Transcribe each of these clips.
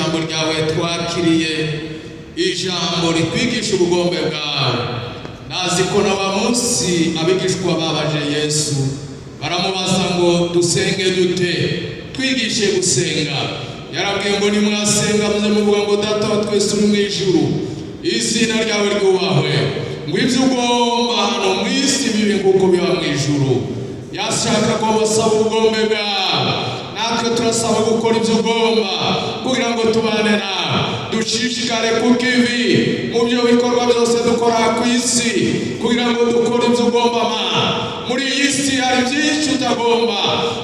Ijambo ryawe twakiriye, ijambo ritwigisha ubugombe bwawe. Nazi ko na wa munsi abigishwa babaje Yesu, baramubaza ngo dusenge dute, twigishe gusenga. Yarabwiye ngo nimwasenga muze muvuga ngo Data wa twese uri mu ijuru, izina ryawe ryubahwe, ngo ibyo ugomba hano mu isi bibe nk'uko biba mu ijuru. Yashaka ko basaba ubugombe bwawe, natwe turasaba gukora ibyo ugomba kugira ngo tubane nawe, dushishikare kuko ibi mu byo bikorwa byose dukora ku isi kugira ngo dukore ibyo ugomba. Mana, muri iyi si hari byinshi utagomba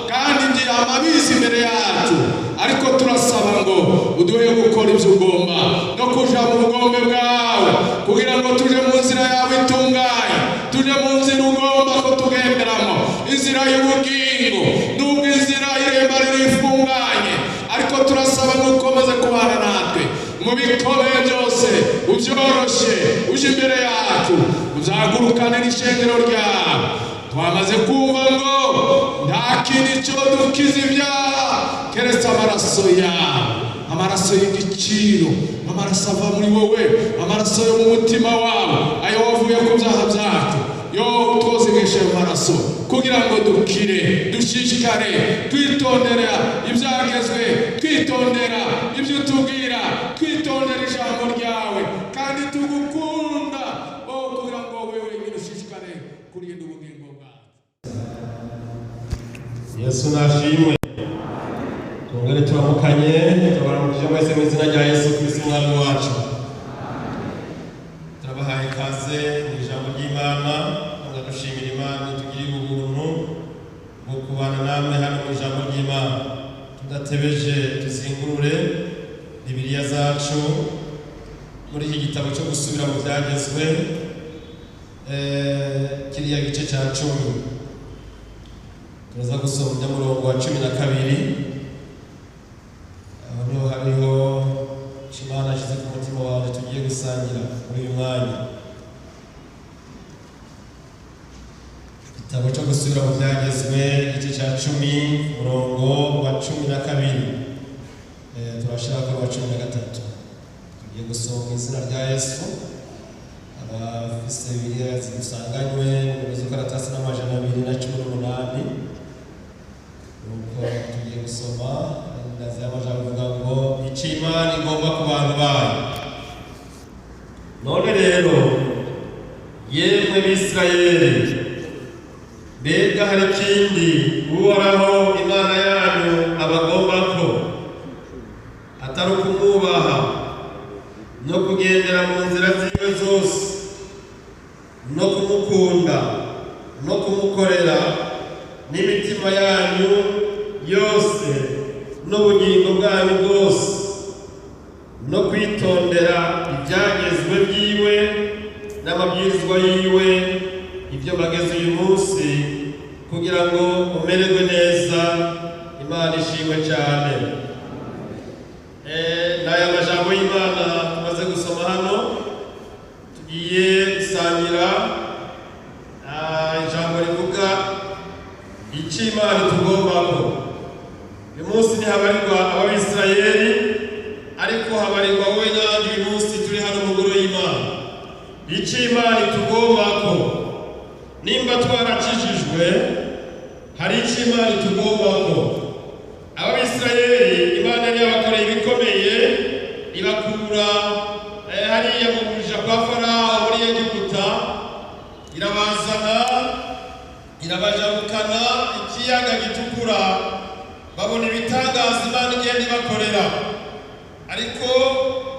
kandi amabizi imbere yacu, ariko turasaba ngo uduhe gukora ibyo ugomba no kuja mu bugombe bwawe kugira ngo tuje mu nzira yawe itunganye, tuje mu nzira ugomba ko tugenderamo, inzira y'ubugingo. Nubwo inzira iremba rifunganye, ariko turasaba ngo ukomeze kubana natwe mu bikomeye byose, ubyoroshe uje imbere yacu, uzagurukane n'ishengero ryawe. Twamaze kumva ngo nta kindi cyo dukiza ibyaha keretse amaraso yawe, amaraso y'igiciro, amaraso ava muri wowe, amaraso yo mu mutima wawe, ayo wavuye ku byaha byacu. Yo twozigishe ayo maraso kugira ngo dukire, dushishikare twitondera ibyagezwe, twitondera ibyo utubwira, twitondera ijambo ryawe, kandi tugukunda, kugira ngo wowe wenyine ushishikare kurinda ubugingo bwacu. Yesu nashimwe. Twongere turamukanye, turabaramukije mwese mu izina rya Yesu Kristo Umwami wacu. Turabahaye ikaze mu ijambo ry'Imana, twongera dushimira Imana itugirira ubuntu bwo kubana namwe hano mu ijambo ry'Imana. Tudatebeje tuzingurure Bibiliya zacu muri iki gitabo cyo gusubira mu byagezwe, kiriya gice cya 10. Turaza gusoma umurongo wa 12. Aho niho hariho Imana ashyize ku mutima wawe tugiye gusangira muri uyu mwanya. Igitabo cyo gusubira mu byagezwe igice cya 10 umurongo wa 12. Turashaka wa 13. Tugiye gusoma izina rya Yesu. Abafise Bibiliya zidusanganywe mu zukaratasi n'218. Nuko tugiye gusoma amajambo avuga ngo icyo Imana igomba ku bantu bayo. None rero yemwe Bisirayeli, mbega hari ikindi Uhoraho Imana yanyu abagomba ko atari ukumwubaha no kugendera mu nzira ziwe zose no kumukunda no kumukorera n'imitima yanyu yose n'ubugingo bwanyu bwose no kwitondera ibyagezwe byiwe n'amabwirizwa yiwe, ibyo bageze uyu munsi, kugira ngo umererwe neza. Imana ishimwe cyane. N'aya majambo y'Imana tumaze gusoma hano, tugiye gusangira ijambo rivuga icyo Imana itugombako. Uyu munsi ntihabarirwa Abisirayeli, ariko habarirwa wowe nanjye. Uyu munsi turi hano mu ngoro y'Imana. Icyo Imana itugombako, nimba twarakijijwe, hari icyo Imana itugombako. Abisirayeli Imana yari yabakoreye ibikomeye, ibakura hariya mu buja kwa Farawo muri Egiputa, irabazana irabajabukana ikiyaga gitukura, babona ibitangaza Imana igenda ibakorera. Ariko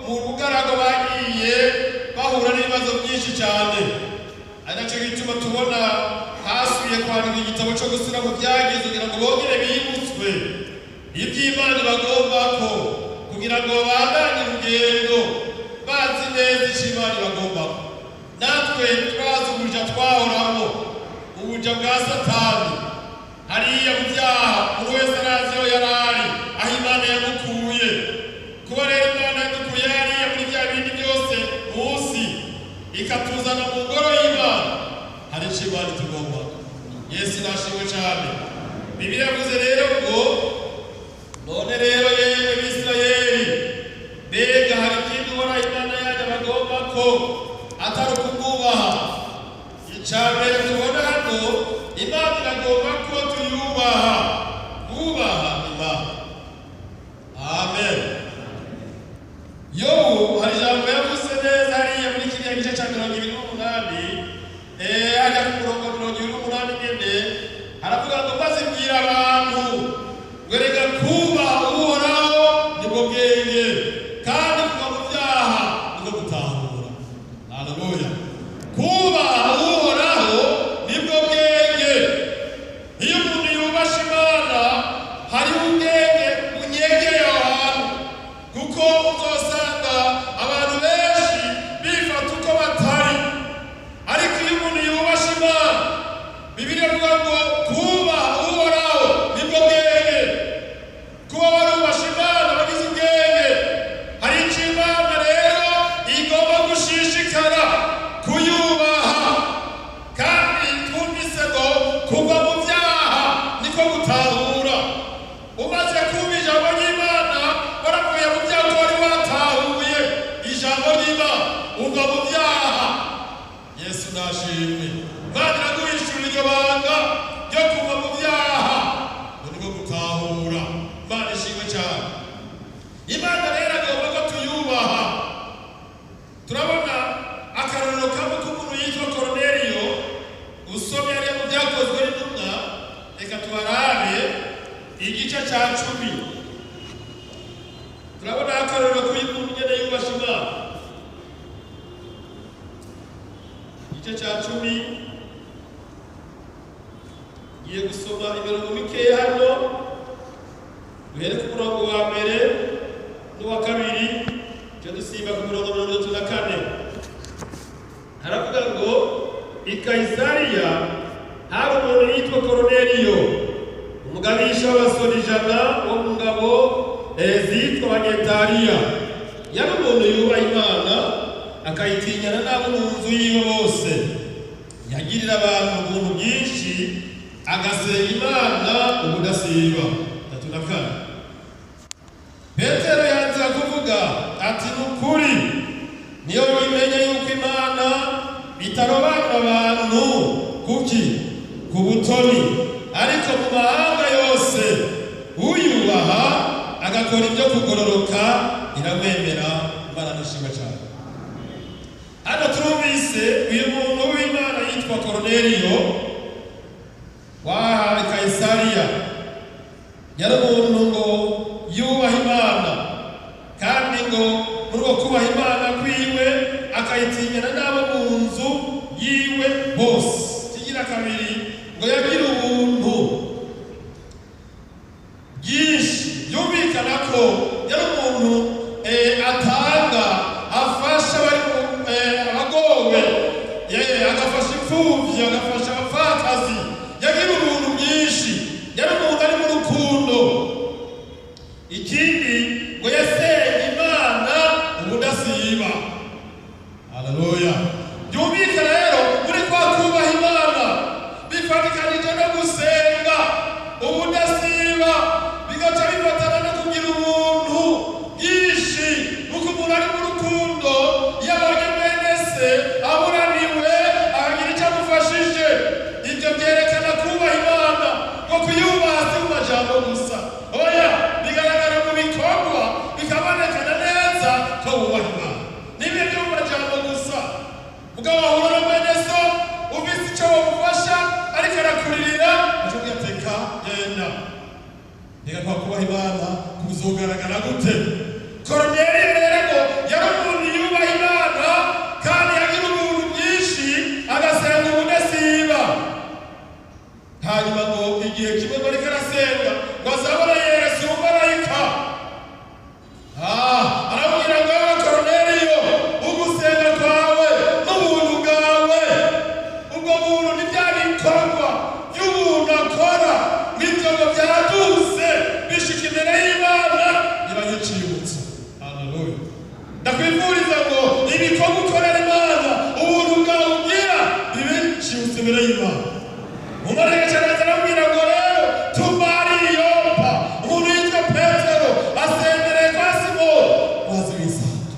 mu bugaragu bagiye bahura n'ibibazo byinshi cyane, ari nacyo gituma tubona hasubiye kwandika igitabo cyo gusubira mu byagezwe kugira ngo bongere bibutswe iby'Imana bagomba ko, kugira ngo babandanye urugendo bazi neza icyo Imana bagomba. Natwe turazi ubuja twahoramo, ubuja bwa Satani hariya mu byaha, buri wese arazi aho yari ari, aho Imana yamukuye. Kuba rero Imana yadukuye hariya muri bya bindi byose munsi, ikatuzana mu ngoro y'Imana, hari icyo Imana itugomba. Yesu nashimwe cyane. Bibiliya yavuze rero ngo none rero yemwe Bisirayeli, Ngo erega kubaha Uhoraho nibwo bwenge, kandi kuva mu byaha nibwo gutahura. Haleluya! Kubaha Uhoraho nibwo bwenge. Iyo umuntu yubasha Imana, hariho ubwenge bunyegeye aho hantu, kuko uzosanga abantu benshi bifata uko batari. Ariko iyo umuntu yubasha Imana, Bibiliya ivuga ngo kubaha Uhoraho nibwo bwenge. Kuba warubasha Imana, wagize ubwenge. Hari icyo Imana rero igomba gushishikara kuyubaha, kandi twumvise ngo kuva mu byaha niko gutahura. Umaze kumva ijambo ry'Imana, waravuye mu byaha, wari watahuye ijambo ry'Imana, uva mu byaha. Yesu nashimwe. Imana iraguhishurira iryo banga ryo kuva mu byaha ngo niko gutahura. Imana ishimwe cyane. Imana rero agomba ko tuyubaha. Turabona akarorero kamwe k'umuntu yitwa Koroneliyo. Usomye hariya mu Byakozwe n'Intumwa, reka tubarabe igice cya 10, turabona akarorero k'uyu muntu nyene yubasha Imana. Igice cya 10, ngiye gusoma imirongo mikeya hano. Duhere ku murongo wa mbere n'uwa kabiri, tujye dusimba ku mirongo 34. Haravuga ngo: "I Kayisariya hari umuntu yitwa Koroneliyo, umugabisha w'abasore 100 wo mu ngabo zitwa Abanyetaliya. Yari umuntu yubaha Imana, akayitinyana n'abo mu nzu yiwe bose. Yagirira abantu ubuntu bwinshi, agasenga Imana ubudasiba." 34. Petero yanzira kuvuga ati: "Ni ukuri, niyo bimenye yuko Imana itarobanura abantu kuki ku butoni, ariko mu mahanga yose uyubaha agakora ibyo kugororoka iramwemera." Imana nishimwe cyane. Hano turumvise uyu muntu w'Imana yitwa Koroneliyo wahawe Kayisariya. Yari umuntu ngo yubaha Imana, kandi ngo muri uko kubaha Imana kwiwe akayitinyana n'abo mu nzu yiwe bose. Kigira kabiri, ngo yagira ubuntu bwinshi. Byumvikana ko yari umuntu atanga, afasha abari abagowe, agafasha imfubyi, agafasha abapfakazi. Yagira ubuntu bwinshi, yari umuntu ari mu rukundo. Ikindi, ngo yasenga Imana ubudasiba. Haleluya! Byumvikana rero muri kwa kubaha Imana bifatikanije no gusenga ubudasiba, bigaca bifatana no kugira ubuntu bwinshi, kuko umuntu ari mu rukundo, iyo abonye mwene se aburaniwe akagira icyo amufashije, ibyo byerekana kubaha Imana. Ngo kuyubaha si mu majambo gusa, oya, bigaragara mu bikorwa, bikabonekana neza ko wubaha Imana. Niba ibyo mu majambo gusa, mugabo wahura na mwene so ufise icyo wamufasha ariko arakuririra, aca teka genda. Reka kwa kubaha Imana kuzogaragara gute? Koroneliyo rero ngo yari umuntu yubaha Imana, kandi yagira ubuntu bwinshi, agasenga ubudasiba. Hanyuma ngo igihe kimwe ngo ariko arasenga, ngo azabona Yesu umumarayika. Aramubwira ngo: "Yewe Koroneliyo, ugusenga kwawe n'ubuntu bwawe." Ubwo buntu ni bya bikorwa by'ubuntu akora, ng'ibyo ngo byaduse bishika imbere y'Imana, iba yicibutse. Haleluya! Ndakwifuriza ngo ibikorwa ukorera Imana, ubuntu bwawe ugira, bibe bicibutse imbere y'Imana. Umumarayika araza aramubwira ngo: "Rero tuma ari Yopa umuntu yitwa Petero, asembereye kwa Simoni wazi w'isanzu."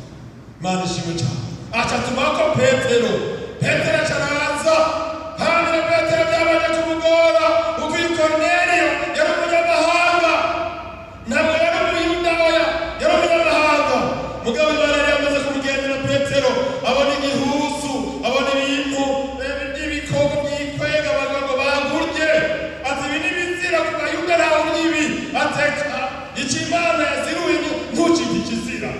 Imana ishimwe cyane. Aca atumako Petero. Petero aca araza. Kandi na Petero byabanje kumugora, kuko uyu Koroneliyo yari umunyamahanga, ntabwo yari Umuyudaya, yari umunyamahanga. Mugabo Imana yari yamaze kumugendera. Petero abona igihuzu, abona ibintu by'ibikoko byikwega, bavuga ngo bagurye. Ati: "Ibi ni ibizira ku Bayuda, ntawe urya ibi." Ateka. Ikizira.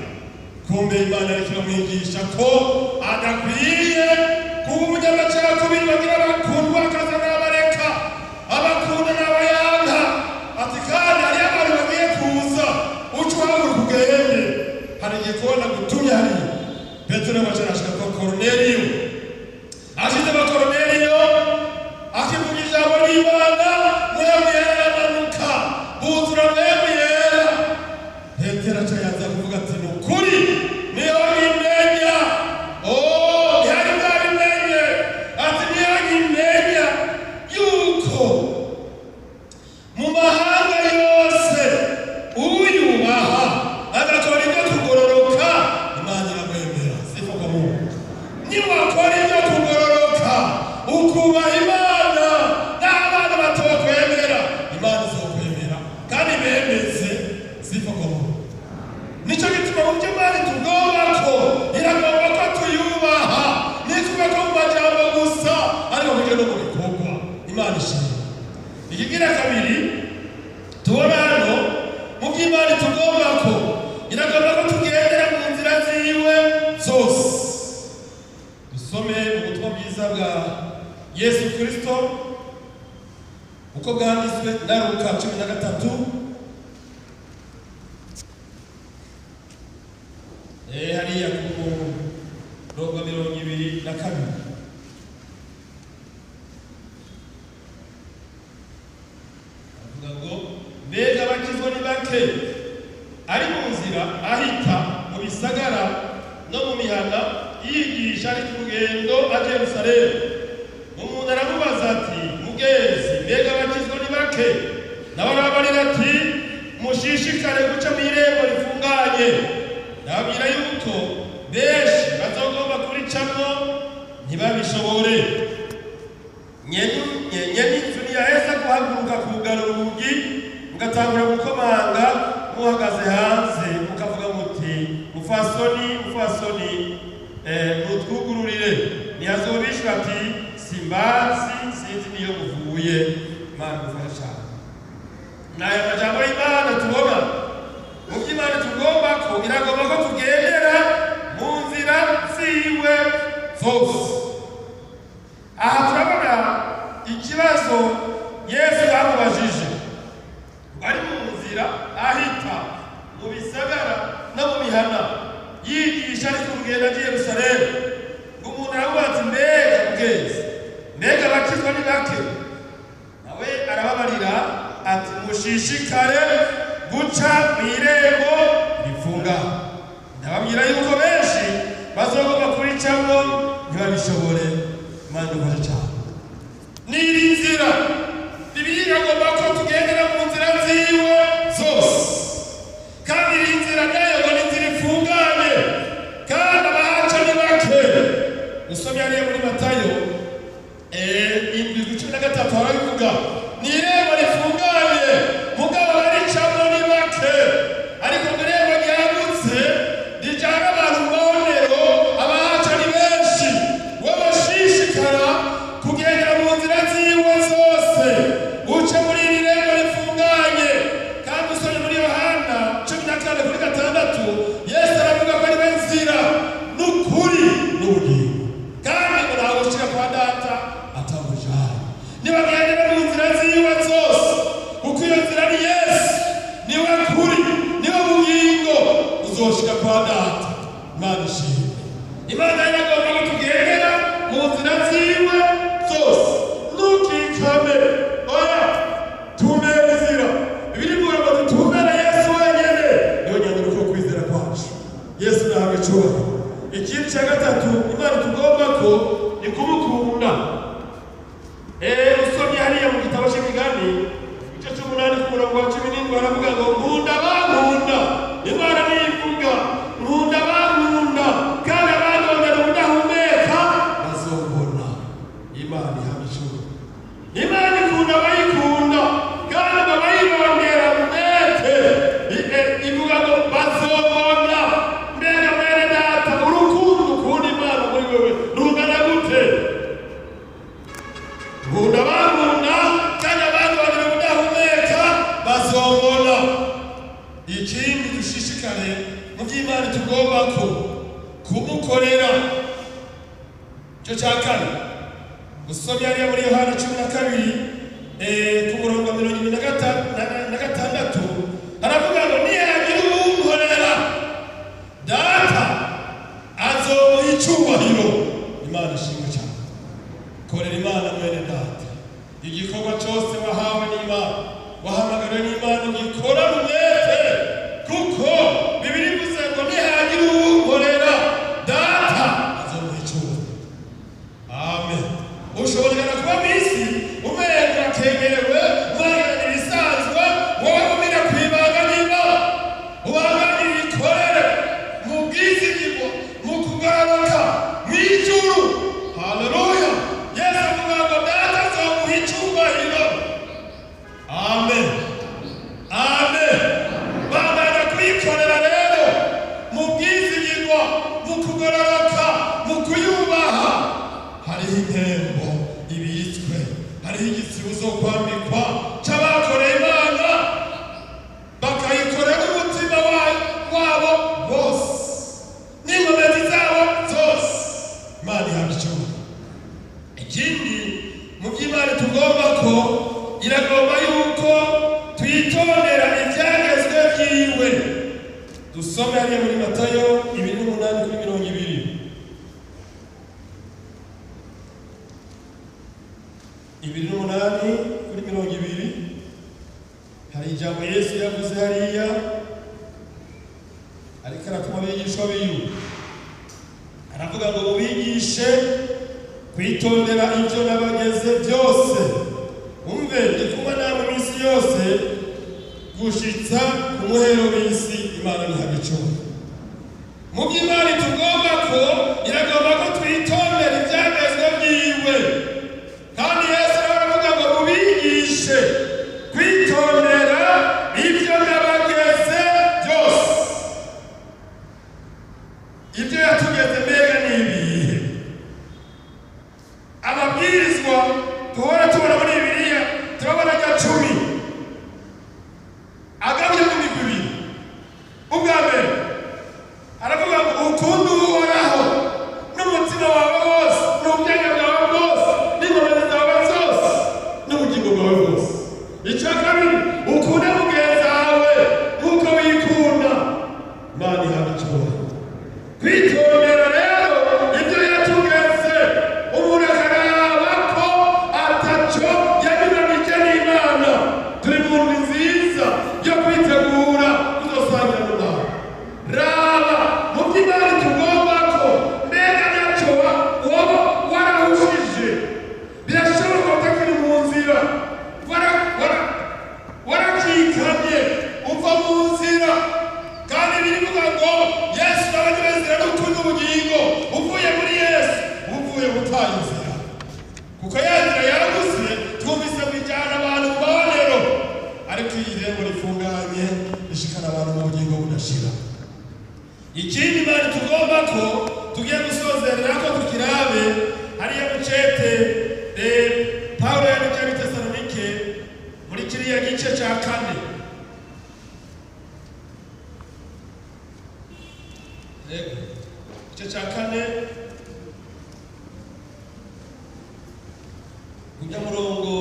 Kumbe Imana ariko iramwigisha ko adakwiye kuba umunyamacakubiri, bagira abakundwa akaza n'abareka, abakunda n'abayanka. Ati kandi hariyo abantu bagiye kuza, uca uhaguruka ugende, hari igikona gutumye hariya. Petero baca arashika kwa Koruneliyo. Ashitse kwa Koruneliyo, akivuga ijambo ry'Imana, Mpwemu Yera aramanuka, buzura Mpwemu Yera. Petero aca yaza kuvuga ati: "Ni ukuri niyo nkimenya." Oh, ntihari bwabimenye. Ati: "Niyo nkimenya yuko mu mahanga yose uyubaha agakora ibyo kugororoka, Imana iramwemera." Sifa kwa Mungu. Niwakora ibyo kugororoka, ukubaha Imana, n'abana batokwemera, Imana izokwemera kandi bemeze. Sifa kwa Mungu. Nicyo gituma mu byo Imana tugomba ko iragomba ko tuyubaha, ntituve ko mu majambo gusa, ariko kujya no mu bikorwa. Imana ishimwe. Ikigira kabiri tubona hano mu by'Imana tugomba ko, iragomba ko tugendera mu nzira ziwe zose. Dusome ubutumwa bwiza bwa Yesu Kristo uko bwanditswe na Luka 13. Hariya ku murongo 22. Avuga ngo: "Mbega abakizwa ni bake?" Ari mu nzira ahita mu bisagara no mu mihana, yigisha, ari ku rugendo aja Yerusalemu. Umuntu aramubaza ati: "Mugenzi, mbega abakizwa ni bake?" Nawe arababarira ati: "Mushishikare guca mu irembo rifunganye. Ndababwira yuko benshi bazogomba kuricamwo ntibabishobore." Nyene inzu ntiyaheza guhaguruka kugara urugi, mugatangura gukomanga muhagaze hanze, mukavuga muti: 'Mufasoni, mufasoni, mutwugururire.' Ntiyazobishura ati: 'Simbazi, sinzi niyo muvuye.' Imana mufashe cyane. N'aya majambo y'Imana tubona mu by'Imana tugomba ko, iragomba ko tugendera mu nzira ziwe zose. Aha turabona ikibazo Yesu yamubajije. Ari mu nzira ahita mu bisagara no mu mihana, yigisha, ari ku rugendo agiye Yerusalemu, ngo umuntu aravuga ati: "Mbega mugenzi, mbega abakizwa ni bake?" Nawe arababarira ati: "Mushishikare guca mu irembo rifunga. Ndababwira yuko benshi bazogomba kuricamo ntibabishobore." Imana idufashe cyane. N'iri nzira, Bibiliya iragomba ko tugendera mu nzira ziwe zose, kandi iri nzira nayo ngo ni inzira ifunganye, kandi abahaca ni bake. Usomye hariya muri Matayo 7:13, harabivuga: ni irembo rifunganye, mugabo baricamo ni bake, ariko ngo irembo ryagutse rijana abantu mu mahonero, abahaca ni benshi. Wowe shishikara kugendera mu nzira ziwe zose, uce muri iri rembo rifunganye. Kandi usomye muri Yohana 14 kuri 6, Yesu aravuga ko ari we nzira n'ukuri n'ubugingo, kandi ngo ntawe ushika kwa Data atamujanye. Nibagendera mu nzira ziwe zose, kuko iyo nzira ni Yesu, niwe kuri, niwe bugingo, uzoshika kwa Data. Imana ishimwe. Imana iragomba ko tugendera mu nzira ziwe zose. Ntukikame, oya, tumere inzira. Bibiri ivuga ngo dutumere Yesu wenyene, niwe nyandiko yo kwizera kwacu. Yesu nahabwe icyubahiro. Ikindi cya gatatu Imana tugomba ko ni kumukunda. Usomye hariya mu gitabo cy'Imigani igice cy'umunani ku murongo wa 17, baravuga ngo: "Nkunda abankunda." Imana niyivuga: "Nkunda abankunda, kandi abandondera ubudahumeka bazobona." Imana ihabwa icyubahiro. Imana ikunda abayikunda, kandi ngo abayirondera umwete, ivuga ngo bazobona. Mbega mwene Data, urukundo ukunda Imana muri wewe rungana gute? Nkunda abankunda, kandi abandondera ubudahumeka bazobona. Ikindi dushishikare By'Imana tugomba ko kumukorera. Icyo cya kane usomye hariya muri Yohana 12 ku murongo 26, haravuga ngo nihagira uwunkorera, Data azomuha icyubahiro. Imana ishimwe cyane. Korera Imana, mwene Data. Igikorwa cyose wahawe n'Imana, wahamagariwe n'Imana, ugikorane umwete, kuko Bibiliya ivuze ngo nihagira uwunkorera, Data azomuha icyubahiro. Amen. Ushobora kuba mu isi umenga urakengerewe, umenga ibisanzwe, wowe umira ku ibanga niba ubanganira ikorere mu bwizigirwa, mu kugororoka mu ijuru. Haleluya! Yesu avuga ngo Data azomuha icyubahiro. Amen, amen. Bandanya kuyikorera rero mu bwizigirwa, mu kugororoka, mu kuyubaha. Hariho impembo ibitswe, hariho igisibo zo kwambikwa c'abakoreye Imana bakayikorera umutima wabo wose n'inkomezi zabo zose. Imana ihabwa icyubahiro. Ikindi mu by'Imana tugomba ko, iragomba yuko twitondera ibyagezwe byiwe. Dusome hariya muri Matayo 28 kuri 20. 28 kuri 20, hari ijambo Yesu yavuze hariya ariko aratuma abigishwa biwe, aravuga ngo mubigishe kwitondera ibyo nabageze byose. Umve, ndi kumwe namwe iminsi yose gushitsa ku muhero w'isi. Imana ntihabwa icyubahiro. Mu by'Imana tugomba ko, iragomba ko twitondera ibyagezwe byiwe. Kandi Yesu nawe aravuga ngo mubigishe kwitondera ibyo nabageze byose. Ibyo yatugeze mbega ni ibihe? Amabwirizwa duhora tubona muri Bibiliya, turabona rya 10 agabye mu migwi ibiri. Ubwa mbere aravuga ngo ukunde Uhoraho n'umutima wawe wose, n'ubwenge bwawe bwose, n'inkomezi zawe zose, n'ubugingo bwawe bwose. Icya kabiri, ukunde mugenzi wawe nk'uko wikunda. Imana ihabwa icyubahiro. Kwitondera rero ibyo yatugeze, umuntu akaraba ko ataco yanyuranije n'Imana. Turi mu ndwi nziza yo kwitegura kuzosangira n'Umwami. Raba mu by'Imana tugomba ko, mbega naco woba warahushije? Birashoboka utakiri mu nzira, warakikamye uva mu nzira. Kandi birivuga ngo Yesu nawe niwe nzira n'ukuri n'ubugingo. Uvuye muri Yesu uvuye utaye inzira, kuko ya nzira yaguse twumvise ngo ijyana abantu mu mahonero, ariko iyi rembo rifunganye rishikana abantu mu bugingo budashira. Ikindi Imana tugomba ko tugiye gusozerera ko tukirabe hariya mu cete Pawulo yandikiye Abitesalonike muri kiriya gice cya 4. Yego, igice cya 4 ujya murongo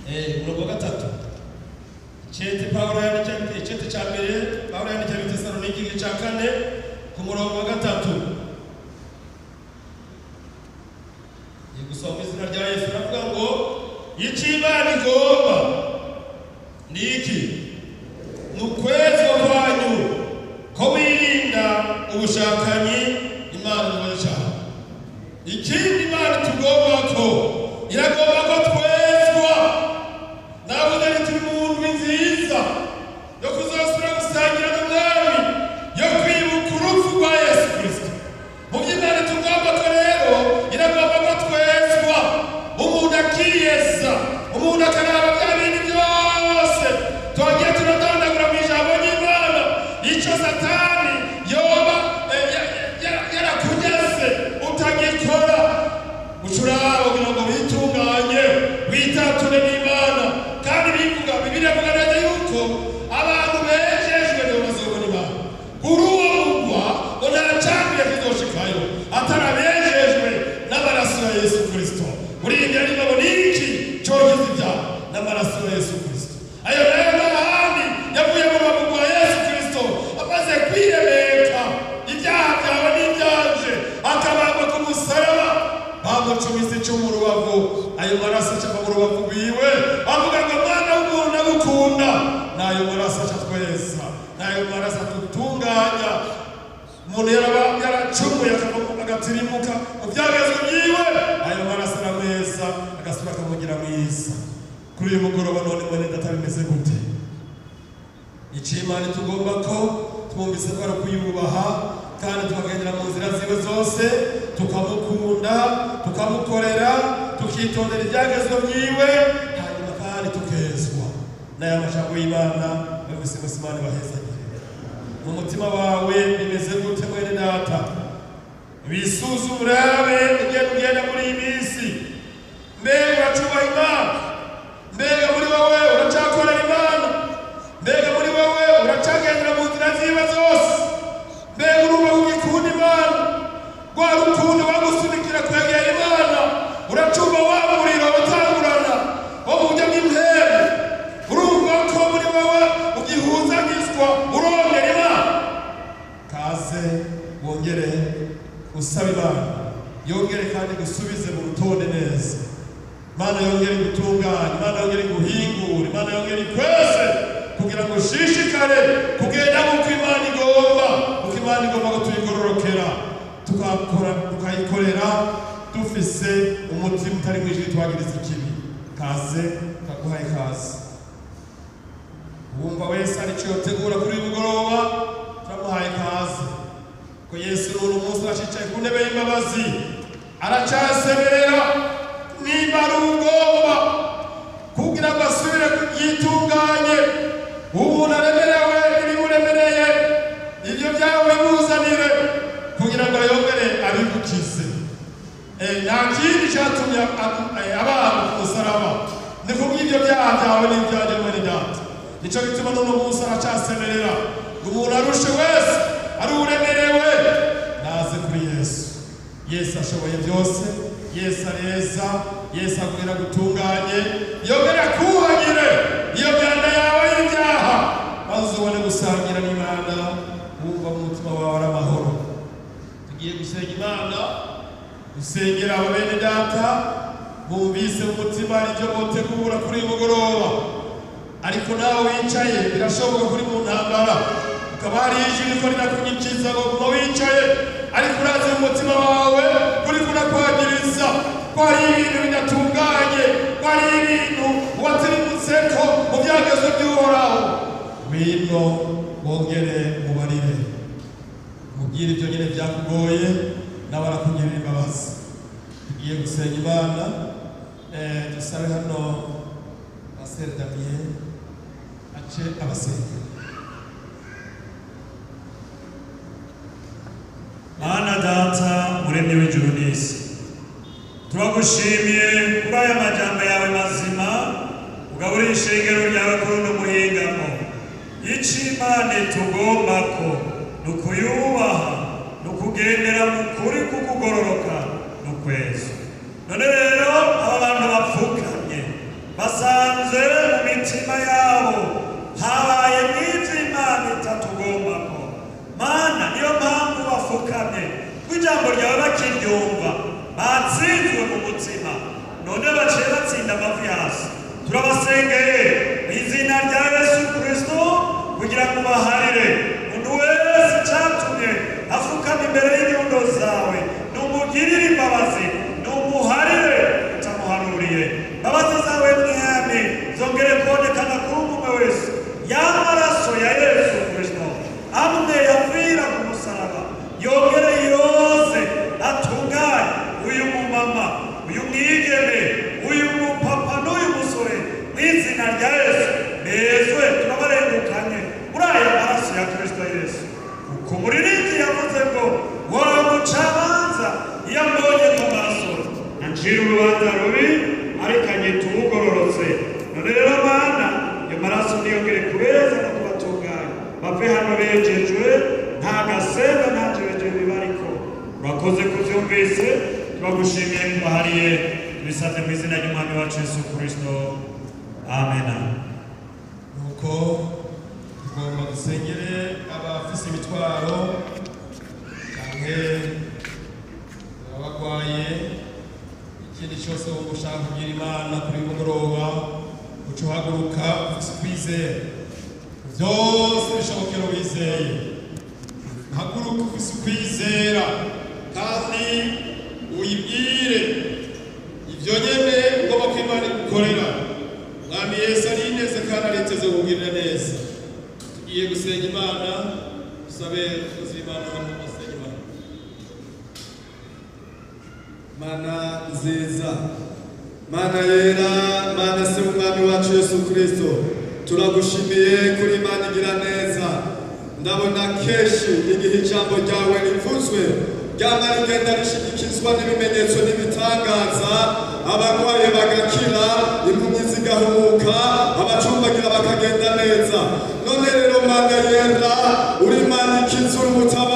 umurongo wa 3. Icete Pawulo yandikiye, icete cya mbere Pawulo yandikiye Abitesalonike igice cya 4 ku murongo wa 3. Ngiye gusoma izina rya Yesu. Aravuga ngo icyo Imana igomba ni iki? Ni ukwezwa kwanyu, ko wirinda ubushakanyi. Imana ibaze cyane. Ikindi Imana tugomba ko, iragomba ko twezwa. Navuze nti turi mu ndwi nziza yo kuzosubira gusangira n'Umwami, yo kwibuka urupfu rwa Yesu Kristo. Mu by'Imana tugomba ko rero, iragomba ko twezwa, umuntu akiyeza, umuntu akaraba bya bintu byose twagiye turadondagura mu ijambo ry'Imana. N'ayo maraso atutunganya. Umuntu yaracumuye agatirimuka mu byagezwe byiwe, ayo maraso aramweza agasubira akamugira mwiza. Kuri uyu mugoroba none mwene data bimeze gute? Icyo Imana tugomba ko twumvise ko ari ukuyubaha kandi tukagendera mu nzira ziwe zose, tukamukunda, tukamukorera, tukitondera ibyagezwe byiwe, hanyuma kandi tukezwa n'aya majambo y'Imana. Mwese mwese Imana ibahezagire. Mu mutima wawe bimeze gute mwene data? Wisuzume urabe ugenda ugenda muri iyi minsi. Mbega uracubaha Imana? Mbega muri wowe uracakorera Imana? Mbega muri wowe uracagendera mu nzira ziwe zose? Mbega urumva ugikunda Imana? Rwa rukundo bagusunikira kwegera Imana, uracumba wa muriro batangurana wo mu buryo bw'impemu? Urumva ko muri wowe ugihuzagizwa urongera Imana? Kaze wongere usaba Imana yongere kandi gusubize mu rutonde neza. Imana yongere gutunganya, Imana yongere guhingura, Imana yongere ikwese kugira ngo ushishikare kugenda nk'uko Imana igomba, kuko Imana igomba ko tuyigororokera, tukakora tukayikorera dufise umutima utari mwinshi twagiriza ikibi. Kaze kaguhaye ikaze. Wumva wese ari cyo yotegura kuri uyu mugoroba, turamuhaye ikaze. Ko Yesu n'uno munsi aracicaye ku ntebe y'imbabazi, aracasemerera nimba ari ugomba kugira ngo asubire yitunganye. Umuntu aremerewe ibimuremereye, ibyo byawe bimuzanire kugira ngo yongere abigukize. Nta kindi cyatumye abantu ku musaraba, ni kubw'ibyo byaha byawe n'ibyanjye mwene data. Nicyo gituma n'uno munsi aracasemerera ngo umuntu arushe wese ari uremerewe naze kuri Yesu. Yesu ashoboye byose, Yesu areza, Yesu akubwira gutunganye, yongere akuhagire iyo myanda yawe y'ibyaha, maze ubone gusangira n'Imana, wumva mu mutima wawe ari amahoro. Tugiye gusenga Imana, dusengera aba bene data bumvise mu mutima hari ibyo botegura kuri uyu mugoroba. Ariko nawe wicaye birashoboka kuri mu ntambara ukaba hari ijwi riko rirakunyikiza ngo guma wicaye, ariko urazi mu mutima wawe kuri kunakwagiriza ko hari ibintu bidatunganye, ko hari ibintu watirimutseko mu byagezwe by'Uhoraho. Ngwino wongere mubarire, mubwire ibyo nyine byakugoye, nawe arakugirira imbabazi. Tugiye gusenga Imana. Dusabe hano Pasteur Damien ace abasengera. Mana data muremyi w'ijuru n'isi, turagushimiye kuri aya majambo yawe mazima ugaburira ishengero ryawe kuri uno muhingamo. Icyo Imana itugombako ni ukuyubaha, ni ukugendera mu kuri kukugororoka n'ukwezi. None rero aba bantu bapfukamye basanze mu mitima yabo habaye n'ibyo Imana itatugombako. Mana, niyo mpamvu bafukamye ko ijambo ryawe bakiryumva batsinzwe mu mutima, none baciye batsinda amavi hasi. Turabasengeye mu izina rya Yesu Kristo kugira ngo ubaharire umuntu wese icyatumye afukama imbere y'inyundo zawe, numugirire imbabazi, numuharire utamuharuriye. Imbabazi zawe Mwami zongere kubonekana kuri umwe wese. Y'amaraso ya Yesu Kristo amwe yapfira ku musaraba yongere yoze atunganye uyu mumama, uyu mwigeme, uyu mupapa n'uyu musore mu izina rya Yesu. Bezwe turabarengukanye muri aya maraso ya Kristo Yesu. Kuko umuririmbyi yavuze ngo wa mucamanza iyo ambonye ku maso ancira urubanza rubi ariko anyita uwugororotse. None rero Mana, ayo maraso niyongere kubeza no kubatunganya, bave hano bejejwe, nta gasemba nta jeje bibariko. Urakoze kuvyumvise, turagushimiye kubahariye, tubisabye mu izina ry'Umwami wacu Yesu Kristo, amena. Nuko tugomba dusengere abafise imitwaro canke abagwaye, ikindi cyose wumva ushaka kugira Imana kuri uyu mugoroba, uca uhaguruka ufise ukwizera. Byose bishobokera uwizeye. Haguruka ufise ukwizera kandi uyibwire ibyo nyene ugomba ko Imana igukorera. Mwami Yesu ari neza kandi ariteze kugirira neza. Tugiye gusenga Imana, dusabe umukozi w'Imana hano asenga Imana. Mana nziza, Mana yera, Mana se w'Umwami wacu Yesu Kristo, turagushimiye kuri Imana igira neza. Ndabona kenshi igihe ijambo ryawe rivuzwe ryama rigenda rishigikizwa n'ibimenyetso n'ibitangaza, abarwaye bagakira, impumyi zigahumuka, abacumbagira bakagenda neza. None rero Mana yera, uri Imana ikiza, uri umutabazi.